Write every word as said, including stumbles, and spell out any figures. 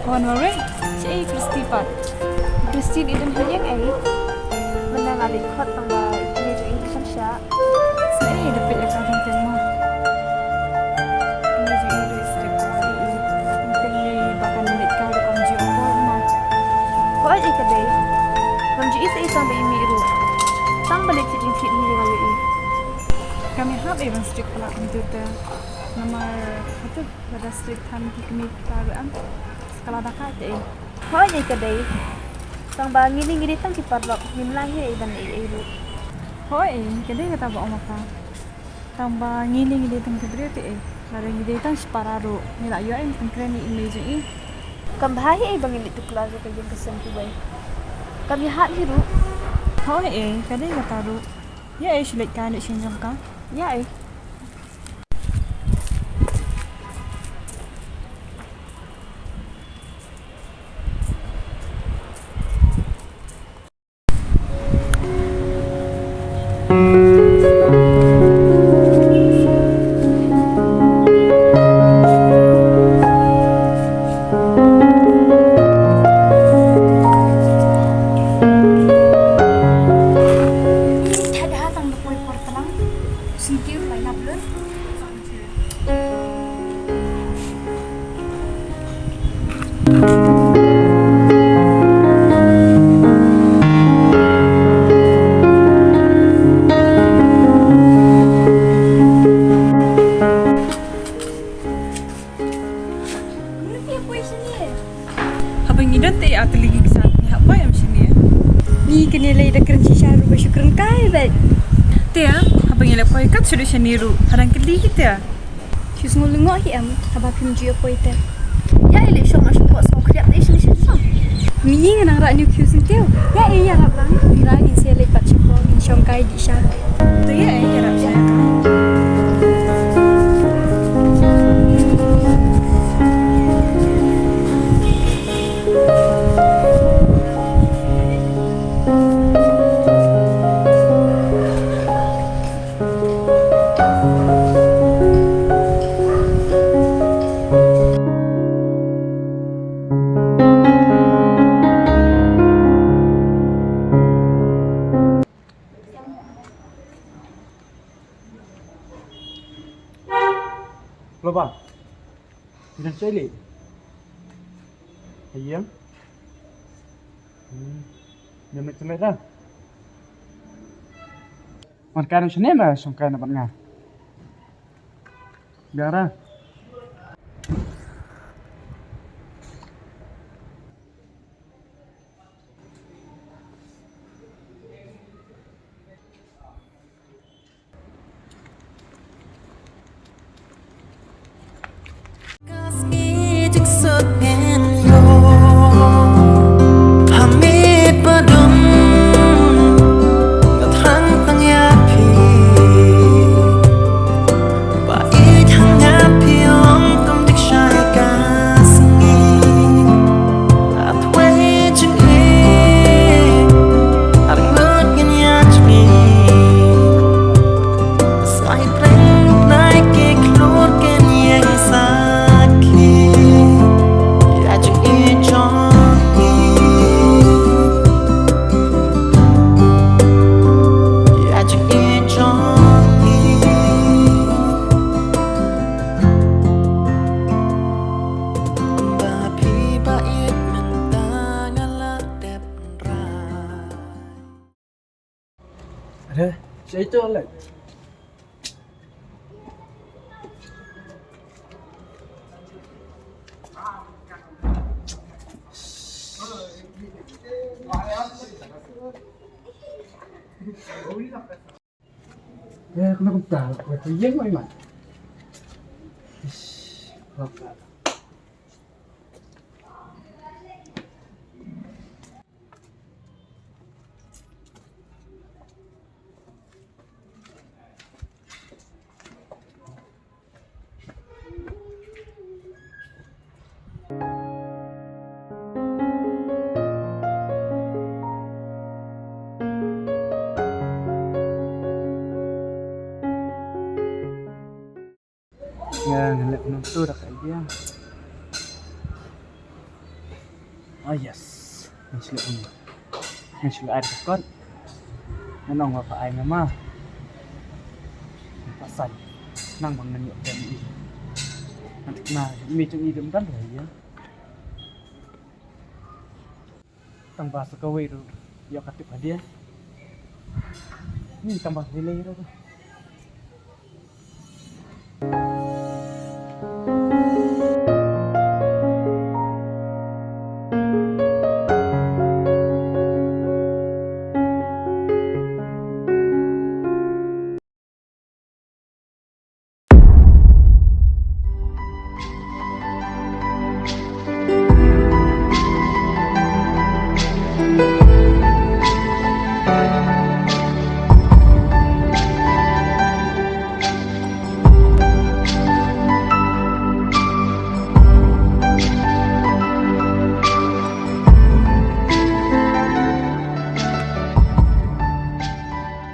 Wan wari, shaei Christy pat? Christy i don ha ïing ei. Mynta nga leit khot tang ba i kmie jong i i sngewsih. Shaei da peit ïa ka teng teng mo. I kmie jong i ruh i sngewsih ba i teng teng ba kan leit ka ruh kam ju poi mo. Hooid ei ka dei. Ngam ju ïohi te i tang ba i mih ruh. Tang ba leit thied jingthied hi nga ïohi. Kam ïahap ei ban strict palat kumta te. Namar hato lada strict than ki kmie kita ruh em ka la da kai te ei. Hooid ei ka dei. Tang ba ngi ne ngi dei tang ki paralok, ngim lah hi ei ban ei ei ruh. Hooid ei ka dei kata ba ong ma ka. Tang ba ngi ne ngi dei tang ki briew te ei. Lada ngi dei tang shipara ruh ngi lah ïoh ei ban pynkhreh ïa i mei jong i. Kam bha hi ei ba ngin leit tuklar ïa ka ïing ka sem kiwei. Kam ïahap hi ruh. Hooid ei ka dei kata ruh. Ïa ei shu leit kai noh sha ïing jong ka. Ïa ei. Haba ngi don te ïa ka tylli ki kjat ngi hap poi em shane. Ngi kane lei da kren shisha ruh ba shu kren kai beit. Te haba ngi leit poi kat shu dei shane ruh hadang kylli hi te. Shu sngew lyngngoh hi em haba phim ju ïa poi te. Ïa i lei shong ma shu poi sngewkhriat te shu shu shu. Ngi ngi nang rah ñiuh khiew syntiew. Ïa i ïarap lang. Ngi rah ngin sa leit pat shu poi ngin shong kai dih sha. Te ïa i ïarap sha. Lo ba. Ïa shai lei. Aïem. Hmm. Ïa met met dah. Wan kai nang shane ma shong kai na bad nga. Biang dah. Are, shaei to lei. Eh, kena kumta, kena kuyang mai man. Ish, lok. Nga, nga leh kumno tu dak ai dia. Ah, yes. Ngan shu leh, ngan shu leh ai ka kot. Ngan ong ba pha ai ma ma. Pha san. Nang ba ngan ïoh dem i. Ngan thikna i mei jong i dem dan ruh ïa. Tang ba sa kawei ruh ïoh ka tip hadien. Ni tang ba lei lei ruh.